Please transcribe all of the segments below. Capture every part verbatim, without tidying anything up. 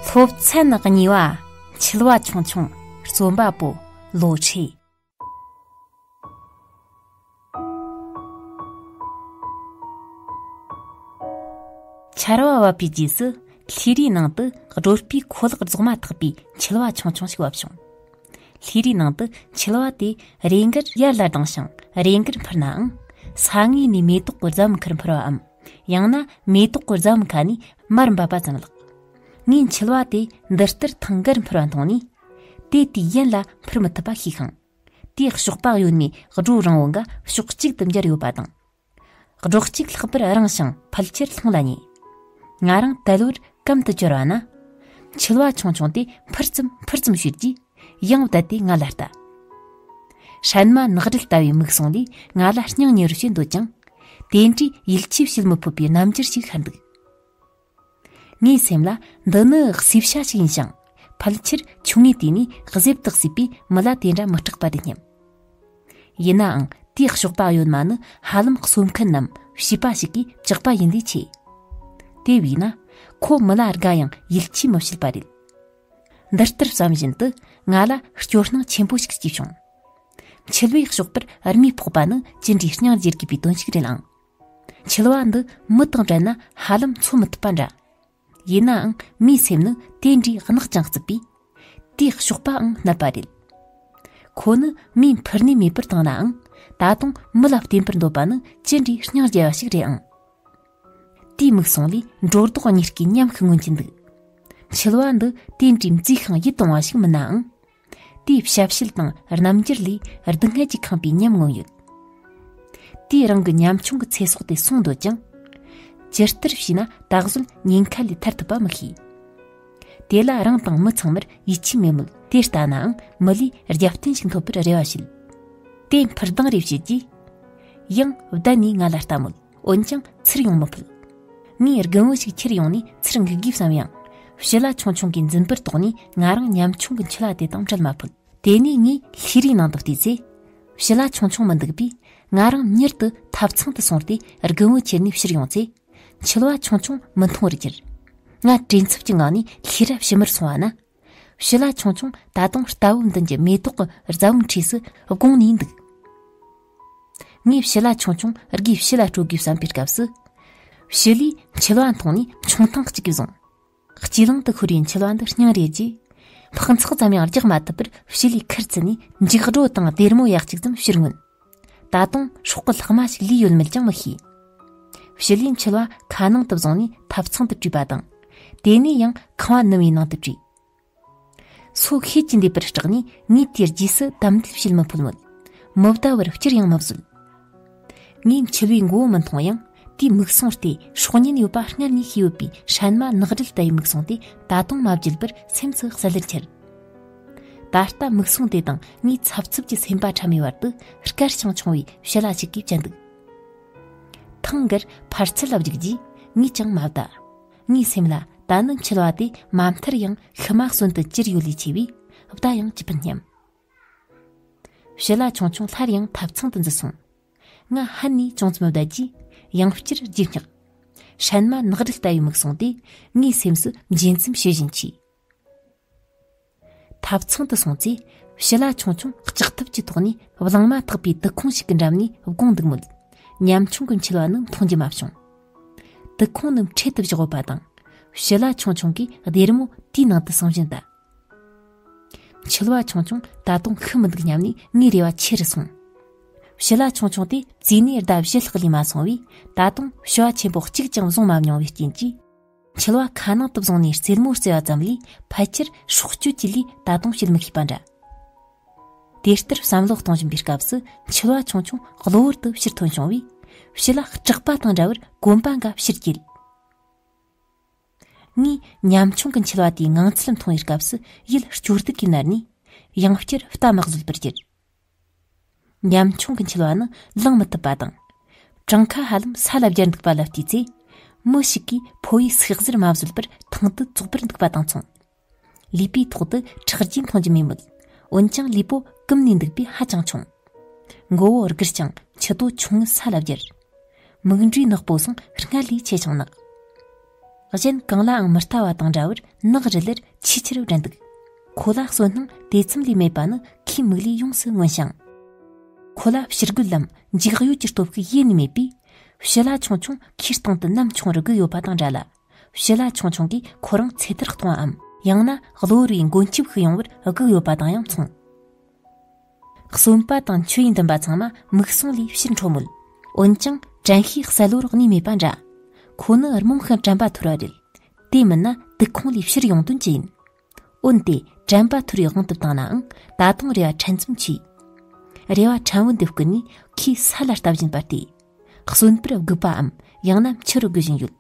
ཐོབ་ཚན་གཉིས་པ། འཆི་བ་ཆུང་ཆུང་རྩོམ་པ་པོ་ལོ་ཁྲི། ཆར་བ་བབས་པའི་རྗེས་སུ་ལྷས་རའི་ནང་དུ་སྒྲོ་སྤུའི་ཁོ་ལག་རྫོགས་མ་ཐག་པའི་འཆི་བ་ཆུང་ཆུང་ཞིག་བབས་བྱུང་། ལྷས་རའི་ནང་དུ་འཆི་བ་དེ་རེ་འགར་ཡར་ལ་ལྡང་ཞིང་རེ་འགར་འཕུར་ནའང་། ས་ངོས་ནས་མེ་ཏོག་གི་རྫ་བུམ་ཁར་འཕུར་བའམ། ཡང་ན་མེ་ཏོག་གི་རྫ་བུམ་ཁ་ནས་མར་འབབ་པ་ཙམ་ལགས། ངས་འཆི་བ་དེ་འདི་ལྟར་ཐེངས་འགར་འཕུར་བ་མཐོང་ནས། དེ་དུས་ཡན་ལ་འཕུར་མི་ཐུབ་པ་ཤེས་ཤིང་། དེའི་གཤོག་པ་གཡོན་མའི་སྒྲོ་རིང་བོ་འགའ་ཕྱོགས་གཅིག་ཏུ་འབྱར་ཡོད་པ་དང་། སྒྲོག་གཅིག་ལྷག་པར་རིང་ཞིང་ཕལ་ཆེར་ལྷུང་ལ་ཉེ། ང་རང་དལ་བུར་གམ་དུ་གྱུར་བ་ན། འཆི་བ་ཆུང་ཆུང་དེ་འཕུར་ཙམ་འཕུར་ཙམ་བྱེད་ཀྱིས་ཡང་བསྡད་དེ་ང་ལ་ལྟ། སྲན་མ་ནགས་རིལ་ལྟ་བུའི་མིག་ཟུང་ལས་ང་ལ་སྙིང་ཉེ་རུ་བྱེད་འདོད་ཀྱང་། དེ་འདྲའི་ཡིད་ཆེས་བྱེད་མི་ཕོད་པའི་རྣམ་འགྱུར་ཞིག་ཤར་འདུག། ངའི་སེམས་ལ་འདི་ནི་གསོས་བྱ་ཞིག་ཡིན་ཞིང་། ཕལ་ཆེར་ཆུང་ངུའི་དུས་ནས་གཟེབ་ཏུ་བསྲེས་པས་མི་ལ་དེ་འདྲ་མི་སྐྲག་པ་རེད་སྙམ། ཡིན་ནའང་དེའི་གཤོག་པ་གཡོན་མ་ནི་ཧ་ལམ་གསོ་མཁན་ནམ་བྱིས་པ་ཞིག་གིས་བཅག་པ་ཡིན་ལས་ཆེ། དེ་བས་ན་ཁོ་མི་ལ་དགའ་ཡང་ཡིད་ཆེས་མི་བྱེད་པ་རེད། འདི་ལྟར་བསམ་བཞིན་དུ་ང་ལ་སྐྱོ་སྣང་ཆེན་པོ་ཞིག་སྐྱེས་བྱུང་། འཆི་བའི་གཤོག་པར་རྨས་ཕོག་པ་ནི་ཅི་འདྲའི་སྙིང་རྗེ་དགོས་པའི་དོན་ཞིག་རེད་ཨང་། འཆི་བ་འདི་མི་དང་བྲལ་ན་ཧ་ལམ་འཚོ་མི་ཐུབ་པ་འདྲ། ཡིན་ནའང་མིའི་སེམས་ནི་དེ་འདྲའི་གནག་ཅིང་རྩུབ་པས། དེའི་གཤོག་པའང་ནད་པ་རེད། ཁོ་ནི་མིས་འཕུར་ནས་མེད་པར་བཏང་ནའང་། ད་དུང་མི་ལ་བརྟེན་པར་འདོད་པ་ནི་ཅི་འདྲའི་སྙིང་རྗེ་བ་ཞིག་རེད་ཨང་། དེའི་མིག་ཟུང་ལས་འགྲོ་ལྡོག་གཉིས་ཀྱི་ཉམས་ཤིག་མངོན་གྱིན་འདུག། འཆི་བ་འདི་དེ་འདྲའི་མཛེས་ཤིང་ཡིད་དུ་འོང་བ་ཞིག་མིན་ནའང་། དེའི་ཞབས་ཕྱི་དང་རྣམ་འགྱུར་ལས་སྡུག་བསྔལ་གྱིས་ཁེངས་པའི་ཉམས་མངོན་ཡོད། དེས་རང་གི་ཉམ་ཆུང་གི་ཚེ་སྲོག་དེ་སྲུང་འདོད་ཀྱང་། ཇི་ལྟར་བྱས་ན་ད་གཟོད་ཉེན་ཁ་ལས་ཐར་ཐུབ་པ་མི་ཤེས། དེ་ལ་རང་དང་མི་ཚང་མར་ཡིད་ཆེས་མེད་མོད། དེ་ལྟ་ནའང་མི་ལས་རྒྱབ་རྟེན་ཞིག་འཐོབ་པར་རེ་བ་བྱེད། དེ་འཕུར་ལྡིང་རེ་བྱེད་ཀྱིས། ཡང་བསྡད་ནས་ང་ལ་ལྟ་མོད། འོན་ཀྱང་ཚུར་ཡོང་མི་ཕོད། ངས་རྒན་བོ་ཞིག་ཁྱེར་ཡོང་ནས་ཚུར་འགུག་དགོས་བསམ་ཡང་། ཕྱི་ལ་ཆུང་ཆུང་གིས་འཛིན་པར་དོགས་ནས་ང་རང་ཉམ་ཆུང་གི་འཆི་བ་དེ་དང་བྲལ་མ་ཕོད། དེ་ནས་ངས་ལྷས་རའི་ནང་དུ་བལྟས་ཚེ། ཕྱི་ལ་ཆུང་ཆུང་མི་འདུག་པས། ང་རང་མྱུར་དུ་ཐབ་ཚང་དུ་སོང་སྟེ་རྒན་བོ་ཁྱེར་ནས་ཕྱིར་ཡོང་ཚེ། འཆི་བ་ཆུང་ཆུང་མི་མཐོང་བར་གྱུར། ང་བྲེལ་འཚུབ་ཀྱི་ངང་ནས་ལྷས་ར་ཕྱི་མར་སོང་བ་ན། ཕྱི་ལ་ཆུང་ཆུང་ད་དུང་རྟ་བབས་མདུན་གྱི་མེ་ཏོག་གི་རྫ་བུམ་འཁྲིས་སུ་དགོངས་ནས་འདུག། ངས་ཕྱི་ལ་ཆུང་ཆུང་སྒོས་ཕྱི་ལ་སྤྲོད་དགོས་བསམ་པའི་སྐབས་སུ། ཕྱི་ལས་འཆི་བ་མཐོང་ནས་མཆོང་ཐེངས་གཅིག་གིས་བཟུང་། གཅེས་ལང་དུ་ཤོར་བའི་འཆི་བ་འདི་སྙིང་རེ་རྗེ། འཕག་འཚག་ཙམ་ཡང་རྒྱག་མ་ཐུབ་པར་ཕྱི་ལས་ཁུར་བརྩིས་ནས་འཇིགས་སྒྲོ་དང་སྡེར་མོ་ཡ་གཅིག་ཙམ་ཕྱིར་མངོན། ད་དུང་སྲོག་གི་ལྷག་མ་ཞིག་ལུས་ཡོད་མེད་ཀྱང་མི་ཤེས། ཕྱི་ལས་འཆི་བ་ཁ་ནང་དུ་བཟུང་ནས་ཐབ་ཚང་དུ་བྲིས་པ་དང་། དེ་ནས་ཡང་ཁང་བ་ནུབ་མོའི་ནང་དུ་བྲིས། སོ་ཤེད་ཀྱིས་འདེད་པར་སྐྲག་ནས་ངས་དེའི་རྗེས་སུ་དམ་འདེད་བྱེད་མི་ཕོད་མོད། མི་བདའ་བར་བསྐྱུར་ཡང་མི་བཟོད། ངས་འཆི་བའི་མགོ་བོ་མི་མཐོང་ཡང་། དེའི་མིག་ཟུང་སྟེ་སྲོག་ཉེན་ཡོད་པ་སྔར་ནས་ཤེས་ཡོད་པའི་སྲན་མ་ནགས་རིལ་ལྟ་བུའི་མིག་ཟུང་དེ་ད་དུང་མ་བརྗེད་པར་སེམས་སུ་གསལ་ལེར་འཆར། ད་ལྟ་མིག་ཟུང་དེ་དང་ངའི་འཚབ་འཚུབ་ཀྱི་སེམས་པ་ཕྲ་མོའི་བར་དུ་དཀར་ཞིང་ཆུང་བའི་བྱི་ལ་ཞིག་གིས་བཅད་འདུག། ཐེངས་འགར་ཕར་ཚུར་ལ་རྒྱུག་རྗེས་ངས་ཀྱང་མ་བདའ། ངའི་སེམས་ལ་ད་ནི་འཆི་བ་དེ་མ་མཐར་ཡང་ཤི་མ་གསོན་དུ་གྱུར་ཡོད་ལས་ཆེ་བས་བདའ་ཡང་ཅི་ཕན་སྙམ། བྱི་ལ་ཆུང་ཆུང་སླར་ཡང་ཐབ་ཚང་དུ་འཛུལ་སོང་། ང་ཧན་ནས་ཅུང་ཙམ་བསྡད་རྗེས་ཡང་བསྐྱར་རྗེས་བསྙེགས། སྲན་མ་ནགས་རིལ་ལྟ་བུའི་མིག་ཟུང་དེ་ངའི་སེམས་སུ་འབྱེད་འཛུམ་བྱེད་བཞིན་མཆིས། ཐབ་ཚང་དུ་སོང་ཚེ་བྱི་ལ་ཆུང་ཆུང་ལྕགས་ཐབ་ཀྱི་ཐོག་ནས་བླངས་མ་ཐག་པའི་དུད་ཁུང་ཞིག་གི་འགྲམ་ནས་བསྒོངས་འདུག་མོད། ཉམ་ཆུང་གི་འཆི་བ་ནི་མཐོང་རྒྱུ་མ་བྱུང་། དུད་ཁུང་ནི་འཕྲེད་དུ་བཞག་ཡོད་པ་དང་། བྱི་ལ་ཆུང་ཆུང་གིས་སྡེར་མོ་དེའི་ནང་དུ་སོང་བཞིན་གདའ། འཆི་བ་ཆུང་ཆུང་ད་དུང་ཤི་མི་འདུག་སྙམ་ནས་ངའི་རེ་བ་ཆེ་རུ་སོང་། བྱི་ལ་ཆུང་ཆུང་དེ་བཙས་ནས་ཟླ་བཞི་ལྷག་ལས་མ་སོང་བས། ད་དུང་བྱི་བ་ཆེན་པོ་གཅིག་ཀྱང་བཟུང་མ་མྱོང་བའི་རྐྱེན་གྱིས། འཆི་བ་ཁ་ནང་དུ་བཟུང་ནས་རྩེད་མོ་རྩེ་བ་ཙམ་ལས་ཕལ་ཆེར་སྲོག་གཅོད་ཀྱི་ལས་ད་དུང་བྱེད་མི་ཤེས་པ་འདྲ། དེ་ལྟར་བསམ་བློ་གཏོང་བཞིན་པའི་སྐབས་སུ་འཆི་བ་ཆུང་ཆུང་གློ་བུར་དུ་ཕྱིར་ཐོན་བྱུང་བས། བྱི་ལ་སྐྲག་པ་དང་འདྲ་བར་གོམ་པ་འགའ་ཕྱིར་བསྐྱལ། ངས་ཉམ་ཆུང་གི་འཆི་བ་དེའི་ངང་ཚུལ་མཐོང་བའི་སྐབས་སུ་ཡིད་སྐྱོ་སྡུག་གིས་མནར་ནས་ཡང་བསྐྱར་ལྟ་མ་བཟོད་པར་གྱུར། ཉམ་ཆུང་གི་འཆི་བ་ནི་ལང་མི་ཐུབ་པ་དང་། བྲང་ཁ་ཧ་ལམ་ས་ལ་བརྒྱར་འདུག་པ་ལ་བལྟས་ཚེ། མི་ཞིག་གིས་ཕོ་བའི་སུག་གཟེར་མ་བཟོད་པར་ཐང་དུ་བཙོག་པར་འདུག་པ་དང་མཚུངས། ལུས་པོའི་ཐོག་ཏུ་ཁྲག་རྒྱུན་མཐོང་རྒྱུ་མེད་མོད། འོན་ཀྱང་ལུས་པོ་ཀུམ་ནས་འདུག་པས་ཧ་ཅང་ཆུང་། མགོ་བོ་སྒུར་ཅིང་མཆུ་ཏོ་ཆུང་ངུ་ས་ལ་བརྒྱར། མིག་འབྲས་ནག་པོ་སོང་སྔར་ལས་ཆེ་ཞིང་ནག། གཞན་གང་ལའང་མི་ལྟ་བ་དང་འདྲ་བར་ནག་རི་ལེར་ཆེས་ཆེར་བསྒྲིགས་འདུག་ཁོ་ལ་བསོད་ནམས་དེ་ཙམ་ལས་མེད་པ་ནི་ཁོའི་མིག་ལས་ཡོངས་སུ་མངོན་ཞིང་། ཁོ་ལ་ཕྱིར་རྒོལ་ལམ་འཇུག་ཡོད་ཀྱི་སྟོབས་ཤུགས་ཡེ་ནས་མེད་པས། བྱི་ལ་ཆུང་ཆུང་ཁོའི་སྟེང་དུ་ནམ་ཆུང་བར་སྒུག་ཡོད་པ་དང་འདྲ་ལ། བྱི་ལ་ཆུང་ཆུང་གིས་ཁོ་རང་ཚེ་ཐར་གཏོང་བའམ། ཡང་ན་གློ་བུར་བའི་མགོན་སྐྱབས་ཤིག་ཡོང་བར་སྒུག་ཡོད་པ་དང་ཡང་མཚུངས། གསོན་པ་དང་མཆུ་ཡིས་འདུན་པ་ཚང་མ་མིག་ཟུང་ལས་ཕྱིར་འཕྲོ་མོད། འོན་ཀྱང་དྲན་ཤེས་གསལ་བོར་གནས་མེད་པ་འདྲ། ཁོ་ནི་རྨོངས་ཤིང་དྲན་པ་འཐོར་བ་རེད། དེ་མིན་ན་དུག་ཁོང་ལས་ཕྱིར་ཡོང་དོན་ཅི་ཡིན། འོན་ཏེ་དྲན་པ་འཐོར་བའི་དབང་དུ་བཏང་ནའང་ད་དུང་རེ་བ་ཕྲན་ཙམ་མཆིས། རེ་བ་ཕྲན་བུ་འདི་བསྐུལ་ནས་ཁོས་ས་ལ་ལྟ་བཞིན་པ་སྟེ། གསོན་པར་སྒུག་པའམ། ཡང་ན་མཆུ་རུ་སྒུག་བཞིན་ཡོད།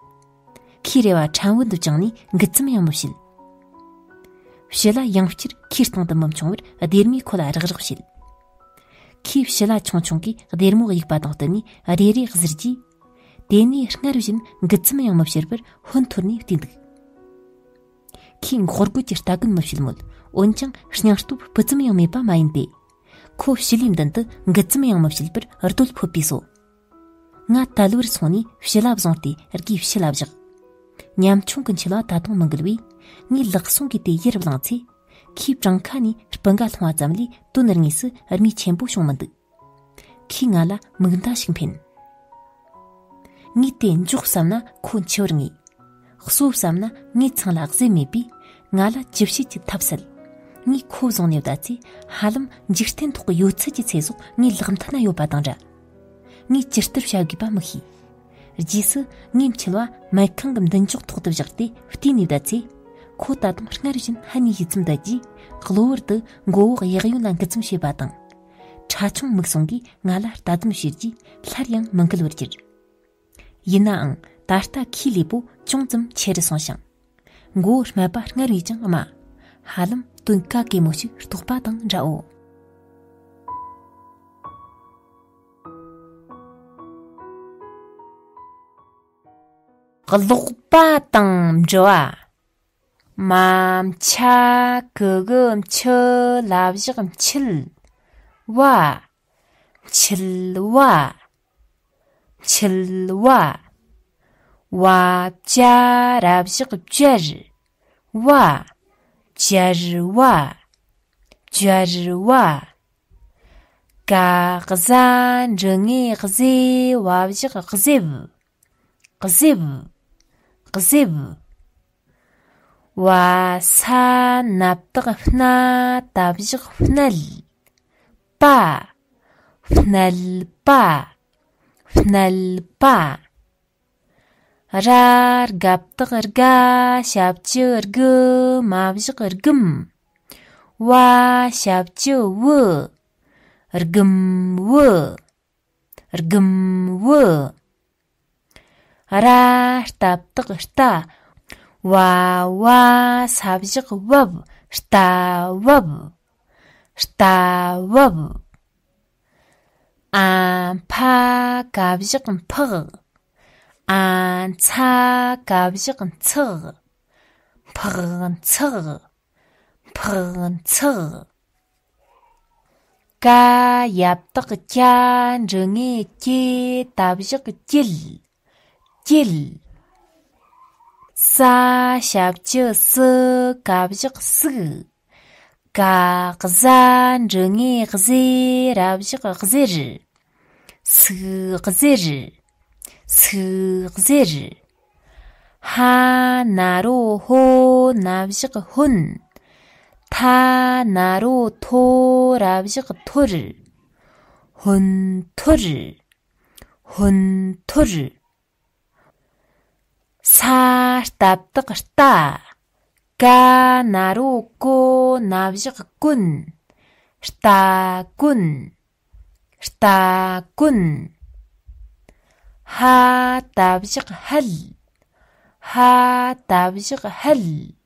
ཁོས་རེ་བ་ཕྲན་བུ་འདི་བཅངས་ནས་འགུལ་ཙམ་ཡང་མི་བྱེད། བྱི་ལ་ཡང་བསྐྱར་ཁོའི་སྟེང་དུ་མི་མཆོང་བར་སྡེར་མོས་ཁོ་ལ་རག་རག་བྱེད། ཁོས་བྱི་ལ་ཆུང་ཆུང་གིས་སྡེར་མོ་གཡུག་པ་དང་བསྟུན་ནས་རེ་རེ་གཟིར་རྗེས། དེ་ནས་སྔར་བཞིན་འགུལ་ཙམ་ཡང་མི་བྱེད་པར་ཧོན་འཐོར་ནས་བལྟས་འདུག་ཁོས་འགོག་རྒོལ་གྱི་ལྟ་གོན་མི་བྱེད་མོད། འོན་ཀྱང་སྙིང་སྟོབས་སྤུ་ཙམ་ཡང་མེད་པ་མ་ཡིན་ཏེ། ཁོ་བྱི་ལའི་མདུན་དུ་འགུལ་ཙམ་ཡང་མི་བྱེད་པར་རྡོལ་ཕོད་པས་སོ། ང་དལ་བུར་སོང་ནས་བྱི་ལ་བཟུང་སྟེ་སྒོས་བྱི་ལ་བཞག་ཉམ་ཆུང་གི་མཆེ་བ་ད་དུང་མི་འགུལ་བས། ངས་ལག་ཟུང་གིས་དེ་ཡར་བླངས་ཚེ། ཁོས་བྲང་ཁ་ནས་སྤུ་འགའ་ལྷུང་བ་ཙམ་ལས་དོན་དངོས་སུ་རྨས་ཆེན་པོ་བྱུང་མི་འདུག་ཁོས་ང་ལ་མིག་མདའ་ཞིག་འཕེན། ངས་དེ་འཇོག་བསམ་ན་ཁོ་འཆི་བར་ངེས། གསོ་བསམ་ན་ངའི་ཚང་ལ་གཟེབ་མེད་པས། ང་ལ་ཅི་བྱེད་ཀྱི་ཐབས་སད། ངས་ཁོ་བཟུང་ནས་བསྡད་ཚེ། ཧ་ལམ་འཇིག་རྟེན་ཐོག་གི་ཡོད་ཚད་ཀྱི་ཚེ་སྲོག་ངའི་ལག་མཐིལ་ན་ཡོད་པ་དང་འདྲ། ངས་ཇི་ལྟར་བྱ་དགོས་པ་མི་ཤེས། རྗེས་སུ་ངའི་མཆེ་བ་མལ་ཁང་གི་མདུན་ཅོག་ཐོག་ཏུ་བཞག་སྟེ་བལྟས་ནས་བསྡད་ཚེ། ཁོ་ད་དུང་སྔར་བཞིན་ཧ་ནས་ཡིད་ཙམ་བསྡད་རྗེས། གློ་བུར་དུ་མགོ་བོ་གཡས་གཡོན་ལ་འགུལ་ཙམ་བྱེད་པ་དང་། ཁྲ་ཆུང་མིག་ཟུང་གིས་ང་ལ་ལྟ་ཙམ་བྱས་རྗེས་སླར་ཡང་མི་འགུལ་བར་གྱུར། ཡིན་ནའང་ད་ལྟ་ཁོའི་ལུས་པོ་ཅུང་ཙམ་ཆེ་རུ་སོང་ཞིང་། མགོ་བོ་རྨད་པ་སྔར་བས་ཀྱང་དམའ། ཧ་ལམ་སྟོན་ཀ་གེ་མོ་ཞིག་རྟོགས་པ་དང་འདྲའོ། ཀློག་པ་དང་འབྲི་བ། མ་མཆ་གི་གུ་མཆུ་ལ་བཞག་མཆིལ། བ། མཆིལ་བ། མཆིལ་བ། བ་བྱ་ར་བཞག་བྱར། བ། བྱར་བ། བྱར་བ། ག་གཟའ་འབྲུ་ངེ་གཟེ་བ་བཞག་གཟེབ། གཟེབ། གཟེབ། བ་ས་ན་བཏགས་སྣ་ད་བཞག་སྣལ། པ། སྣལ་པ། སྣལ་པ། ར་རྒ་བཏགས་རྒ་ཞབས་ཀྱུ་རྒུ་མ་བཞག་རྒུམ། བ་ཞབས་ཀྱུ་བུ། རྒུམ་བུ། རྒུམ་བུ། ར་རྟ་བཏགས་རྟ། བ་བ་ས་བཞག་བབ། རྟ་བབ། རྟ་བབ། ཨ་ཕ་ག་བཞག་འཕགས། ཨ་ཚ་ག་བཞག་འཚགས། འཕགས་འཚགས། འཕགས་འཚགས། ཀ་ཡ་བཏགས་ཀྱ་འབྲུ་ངེ་ཀྱེ་ད་བཞག་ཀྱིལ། ཀྱིལ། ས་ཞབས་ཀྱུ་སུ་ག་བཞག་སུག། ག་གཟའ་འབྲུ་ངེ་གཟེ་ར་བཞག་གཟེར། སུག་གཟེར། སུག་གཟེར། ཧ་ན་རོ་ཧོ་ན་བཞག་ཧོན། ཐ་ན་རོ་ཐོ་ར་བཞག་ཐོར། ཧོན་ཐོར། ཧོན་ཐོར། ས་རྟ་བཏགས་རྟ། ཀ་ན་རོ་ཀོ་ན་བཞག་ཀོན། རྟ་ཀོན། རྟ་ཀོན། ཧ་ད་བཞག་ཧལ། ཧ་ད་བཞག་ཧལ།